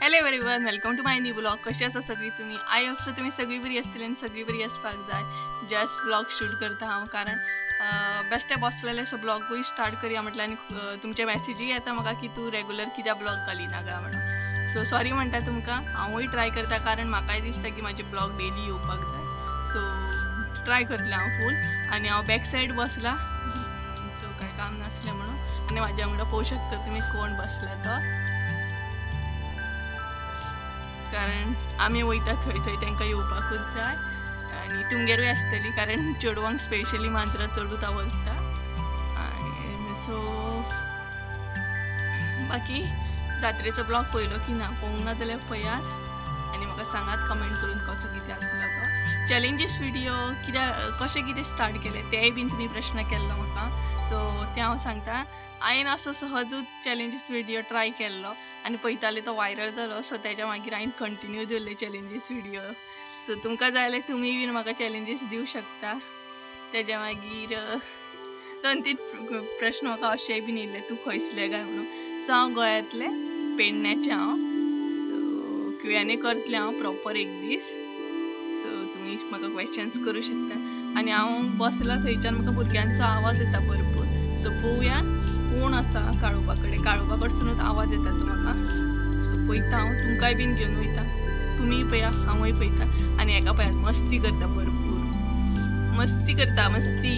Hello everyone, welcome to my new blog. कशी आसा सगळी तुम्ही? I hope so तुम्ही सगळी बरी असतली आनी सगळी बरी आसपाक जाय. जस्ट ब्लॉग शूट करता हांव, कारण बेश्टे बसलेले सो ब्लॉगूय स्टार्ट करया म्हटल्यार आनी तुमचे मॅसेजूय येता म्हाका की तूं रेगुलर कित्याक ब्लॉग घालिना काय म्हणून. सो सॉरी म्हणटा तुमकां, हांवूय ट्राय करता कारण म्हाकाय दिसता की म्हाजे ब्लॉग डेली येवपाक जाय. सो ट्राय करतलें हांव फूल. आनी हांव बॅक सायड बसला, सो कांय काम नासलें म्हणून. आनी म्हाज्या वांगडा पळोवंक शकता तुमी कोण बसला तो, कारण आमी वयता थंय थंय तांकां येवपाकूच जाय. आनी तुमगेरूय आसतली, कारण चेडवांक स्पेशली मांजरां चडूच आवडटा. आनी सो बाकी जात्रेचो ब्लॉग पळयलो की ना, पळोवंक ना जाल्यार पळयात आनी म्हाका सांगात कमेंट करून कसो कितें आसलो तो. चॅलेंजीस व्हिडियो कित्याक कशें कितें स्टार्ट केलें तेंय बीन तुमी प्रश्न केल्लो म्हाका, सो तें हांव सांगता. हांवें असो सहजूच चॅलेंजीस व्हिडियो ट्राय केल्लो आनी पळयताले तो व्हायरल जालो. सो तेज्या मागीर हांवें कंटिन्यू दवरले चॅलेंजीस व्हिडियो. सो तुमकां जाय जाल्यार तुमी बीन म्हाका चॅलेंजीस दिवं शकता. तेज्या मागीर दोन तीन प्रश्न म्हाका अशेंय बीन येयल्ले, तूं खंयसलें काय म्हणून. सो हांव गोंयांतलें, पेडण्याचें हांव. सो क्यू एन ए करतलें हांव प्रॉपर एक दीस. सो तुमी म्हाका क्वेश्चन्स करूं शकता. आनी हांव बसलां थंयच्यान म्हाका भुरग्यांचो आवाज येता भरपूर. सो पळोवया कोण आसा काळोबा कडेन, काळोबा कडसुनूच आवाज येता तो म्हाका. सो पळयता हांव, तुमकांय बीन घेवन वयता, तुमीय पळया हांवूय पळयता. आनी हेका पळयात मस्ती करता, भरपूर मस्ती करता, मस्ती.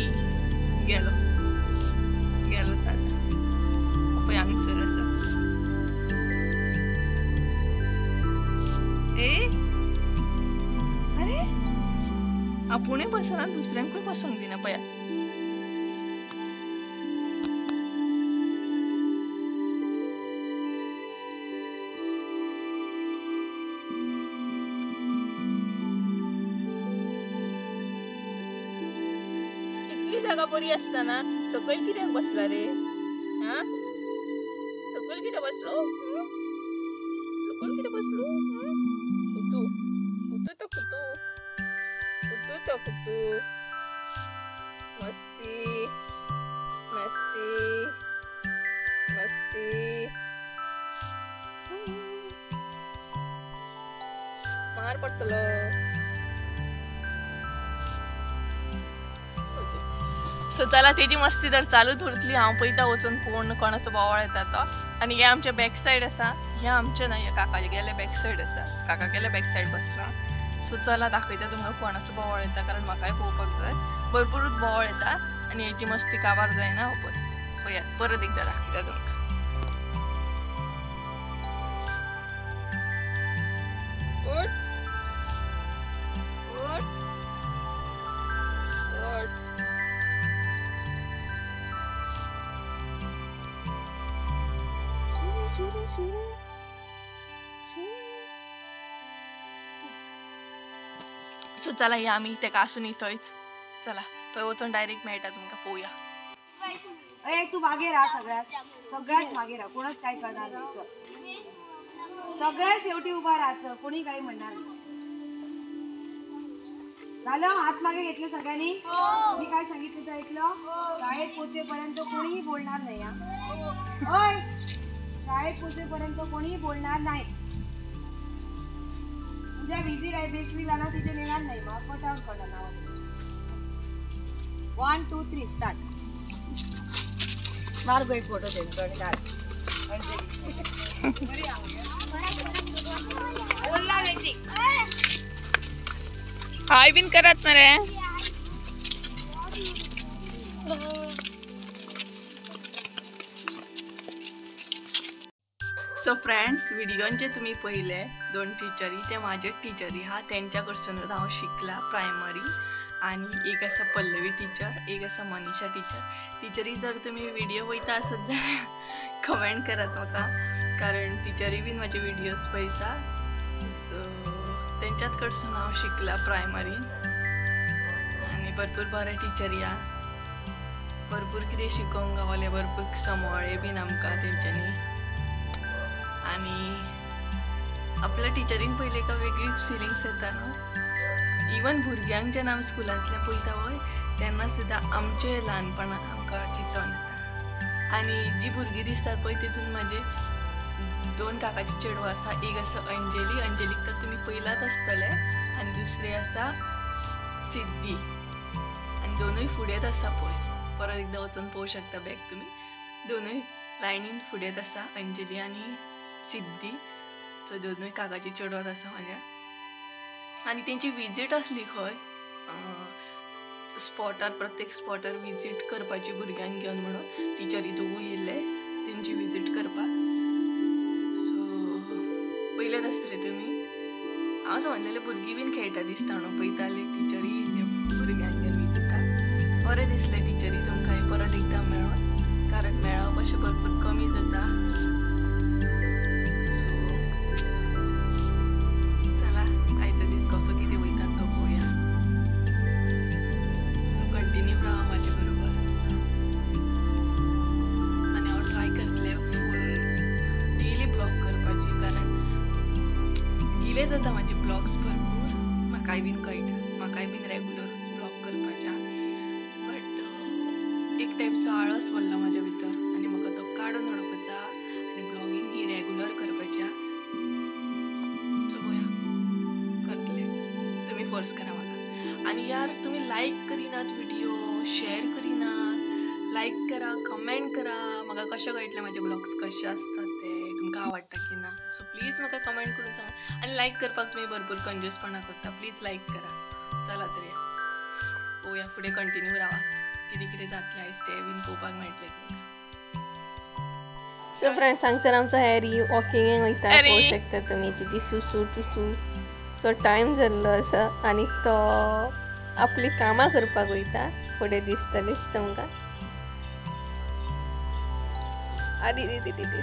गेलो गेलो आतां पळय हांगसर आसा. ए अरे आपुणूय बसना, दुसऱ्यांकूय बसोंक दिना. पळयात इतली जागा बरी आसतना सकयल कित्याक बसला रे? हा सकयल कित्याक बसलो? सकयल कित्याक बसलो? कुतू कुतू तो कुतू कुतू तो कुतू. मस्ती मस्ती मस्ती. मार पडटलो. सो चला तेजी मस्ती तर चालूच उरतली. हांव पळयता वचून कोण कोणाचो बोवाळ येता तो. आनी हे आमचे बॅक सायड आसा, हे आमचें न्हय, हे काका गेले बॅक सायड आसा, काका गेले बॅक सायड बसला. सो चला दाखयता तुमकां कोणाचो बोवाळ येता, कारण म्हाकाय पळोवपाक जाय. भरपूरूच बोवाळ येता आनी हेजी मस्ती काबार जायना. पळयात परत एकदां दाखयता तुमकां. सो चला या आमी तेका आसून थंयच. चला थंय वचून डायरेक्ट मेळटा तुमकां, पळोवया. ए तू मागे राहा, सगळ्यात सगळ्यात मागे राहा, कोणाच काय करणार नाही. सगळ्यात शेवटी उभा राहायचं, कोणी काही म्हणणार नाही. झालं? हात मागे घेतले सगळ्यांनी? मी काय सांगितलं ते ऐकलं? शाळेत पोचेपर्यंत कोणीही बोलणार नाही. होय, शाळेत पोचेपर्यंत कोणीही बोलणार नाही. उद्या विजिट आहे बेकरीला ना, तिथे नेणार नाही, मग कट आउट करणार नाव. 1 2 3 स्टार्ट. मार एक फोटो दे. बोलला नाही. हाय बीन करत मरे. सो फ्रेंड्स, व्हिडियोन जे तुमी पळयले दोन टिचरी, ते म्हाजे टिचरी आहा, तेंच्या कडसूनच हांव शिकला प्रायमरी. आनी एक आसा पल्लवी टिचर, एक आसा मनीषा टिचर. टिचरी जर तुमी व्हिडियो पळयता आसत जाल्यार कमेंट करात म्हाका, कारण टिचरी बीन म्हाजे व्हिडियोज पळयता. सो तेंच्याच कडसून हांव शिकला प्रायमरीन. आनी भरपूर बरे टिचरी आहा, भरपूर कितें शिकोवंक गावलें, भरपूर सांबाळ्ळें बीन आमकां तेंच्यांनी. आनी आपल्या टिचरीन पळयलें काय वेगळीच फिलिंग्स येता न्हू. इवन भुरग्यांक जेन्ना आमी स्कुलांतल्यान पळयता वय, तेन्ना सुद्दां आमचे ल्हानपणांत आमकां चिंतून येता. आनी जी भुरगीं दिसतात पळय तितून म्हाजे दोन काकाची चेडूं आसा, एक आसा अंजली, अंजलीक तर तुमी पयलात आसतले, आनी दुसरें आसा सिद्धी. आनी दोनूय फुडेंच आसा पळय, परत एकदां वचून पळोवंक शकता बॅग तुमी. दोनूय लायनीन फुडेंच आसा, अंजली आनी सिद्धी. सो दोनूय काकाची चेडवात आसा म्हाज्या. आनी तेंची विजीट आसली खंय स्पॉटार, प्रत्येक स्पॉटार विजीट करपाची भुरग्यांक घेवन म्हणून टिचरी दोगूय येयल्ले तेंची विजीट करपाक. सो पयलेच आसतले तुमी. हांव समजलेलें भुरगीं बीन खेळटा दिसता म्हणून पळयताले, टिचरी येयल्ले भुरग्यांक घेवन विजिटाक. बरें दिसलें टिचरी तुमकां परत एकदां मेळोन, कारण मेळप अशें भरपूर कमी जाता. सो चला आयचो दीस कसो कितें वयता तो पळोवया. सो कंटिन्यू रावा म्हाजे बरोबर आनी हांव ट्राय करतलें फूल डेली ब्लॉग करपाची, कारण डिले जाता म्हाजे ब्लॉग्स भरपूर. म्हाकाय बीन कळटा, म्हाकाय बीन रेगुलरूच ब्लॉग करपाच्या, बट एक टायपचो आळस भरला म्हाज्या भितर आनी म्हाका तो काडून उडोवपाचो आनी ब्लॉगींग ही रेगुलर करपाची. सो पळोवया करतले, तुमी फोर्स करा म्हाका. आनी यार तुमी लायक करिनात, व्हिडिओ शेअर करिनात, लायक करा, कमेंट करा, म्हाका कशें कळटलें म्हाजे ब्लॉग्स कशे आसतात ते, तुमकां आवडटा की ना. सो प्लीज म्हाका कमेंट करून सांगा. आनी लायक करपाक तुमी भरपूर कंजूसपणा करता, प्लीज लायक करा. चला तरी पळोवया फुडें कंटिन्यू रावात, कितें कितें जातलें आयज तें बीन पळोवपाक मेळटलें तुमकां. सो फ्रेंड्स, हांगसर आमचो हॅरी वॉकिंगेक वयता, पळोवंक शकता तुमी. तिची सुसू टुसू. सो टायम जाल्लो आसा आनी तो आपली कामां करपाक वयता, फुडें दिसतलेच तुमकां. आरे रे रे रे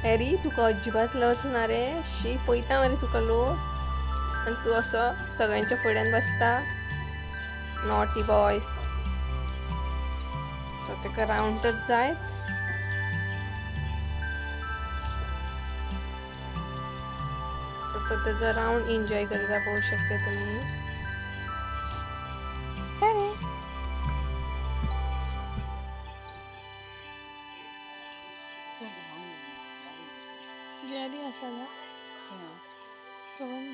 हॅरी, तुका अजिबात लज ना रे, शी पळयता मरे तुका लोक, आनी तूं असो सगळ्यांच्या फुड्यान बसता. Naughty boy. सो ताका रावंडच जायत. सो तो तेजो रावंड एन्जॉय करता, पळोवंक शकता तुमी. हॅरी जेरी आसा ना कोण.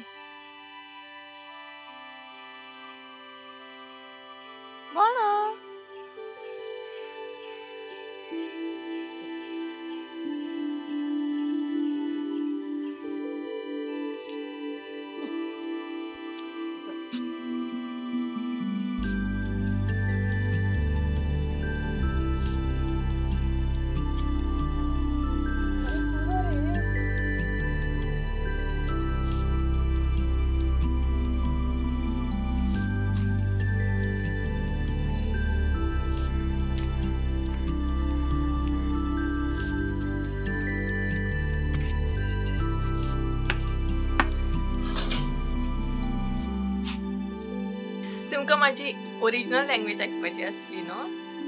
तुमकां म्हाजी ओरिजिनल लँग्वेज आयकपाची आसली न्हू,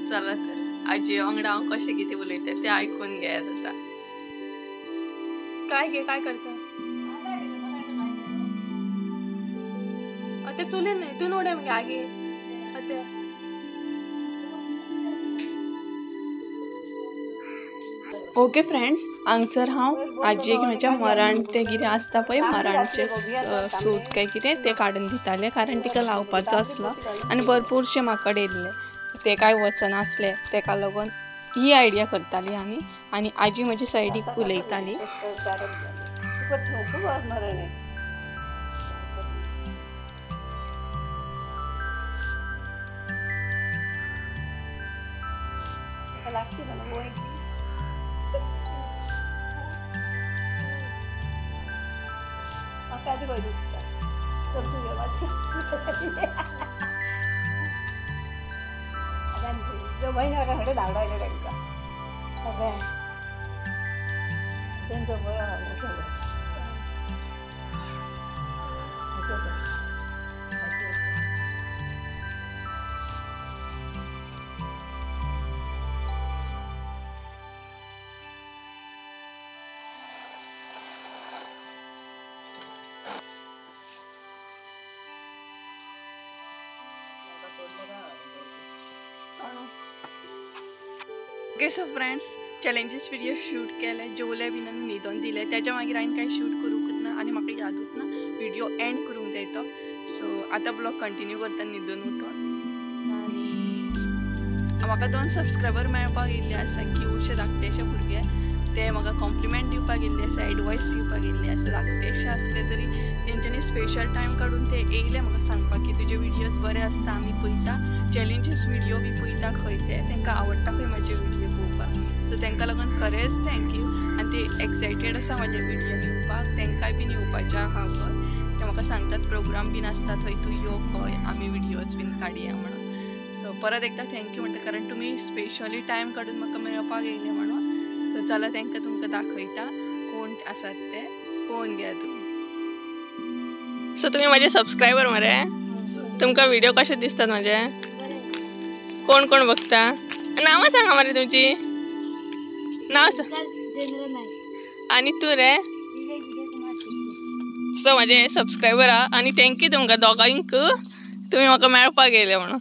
चला तर आजी वांगडा हांव कशें कितें उलयता तें आयकून घेयात आतां. काय गे काय करता? आतां चुलीन न्हय, तूं उडय मगे आगे. आतां ओके फ्रेंड्स, हांगसर हांव आजयेक म्हज्या मराण तें कितें आसता पळय, मराणचें सूत काय कितें तें काडून दितालें, कारण तिका लावपाचो आसलो आनी भरपूरशें म्हाका येयल्लें, तें कांय वचनासलें, तेका लागून ही आयडिया करताली आमी. आनी आजी म्हजी सायडीक उलयताली. Okay so friends, challenges video shoot केले, जेवले बीन आनी न्हिदोन दिले. तेज्या मागीर हांवें कांय शूट करूंकच ना आनी म्हाका यादूच ना व्हिडिओ एंड करूंक जाय तो. सो आतां ब्लॉग कंटिन्यू करता न्हिदून उठोन. आनी म्हाका 2 सबस्क्रायबर मेळपाक येयल्ले आसा, क्यूटशे धाकटेशे भुरगे. ते म्हाका कॉम्प्लिमेंट दिवपाक येयल्ले आसा, एडवायस दिवपाक येयल्ले आसा. धाकटेशे आसले तरी तेंच्यांनी स्पेशल टायम काडून ते येयले म्हाका सांगपाक की तुजे व्हिडियोज बरे आसता, आमी पळयता, चॅलेंजीस व्हिडिओ बी पळयता खंय ते, तांकां आवडटा खंय म्हाजे व्हिडिओ पळोवपाक. सो तांकां लागून खरेंच thank you. आनी ते एक्सायटेड आसा म्हाजे व्हिडिओ येवपाक, तांकांय बीन येवपाचें आहा खंय. ते म्हाका सांगतात प्रोग्राम बीन आसता थंय तूं यो खंय, आमी व्हिडियोज बीन काडया म्हणून. सो परत एकदां thank you म्हणटा, कारण तुमी स्पेशली टायम काडून म्हाका मेळपाक येयले म्हणून. सो चला तांकां तुमकां दाखयता कोण आसात ते, पळोवन घेया तुमी. सो तुमी म्हाजे सबस्क्रायबर मरे, तुमकां व्हिडिओ कशे दिसतात म्हाजे? कोण कोण बघता? नांवां सांगा मरे तुमची. नांव सांग. आनी तूं रे? सो म्हाजे सबस्क्रायबर आहा आनी thank you तुमकां दोगांक, तुमी म्हाका मेळपाक येयले म्हणून.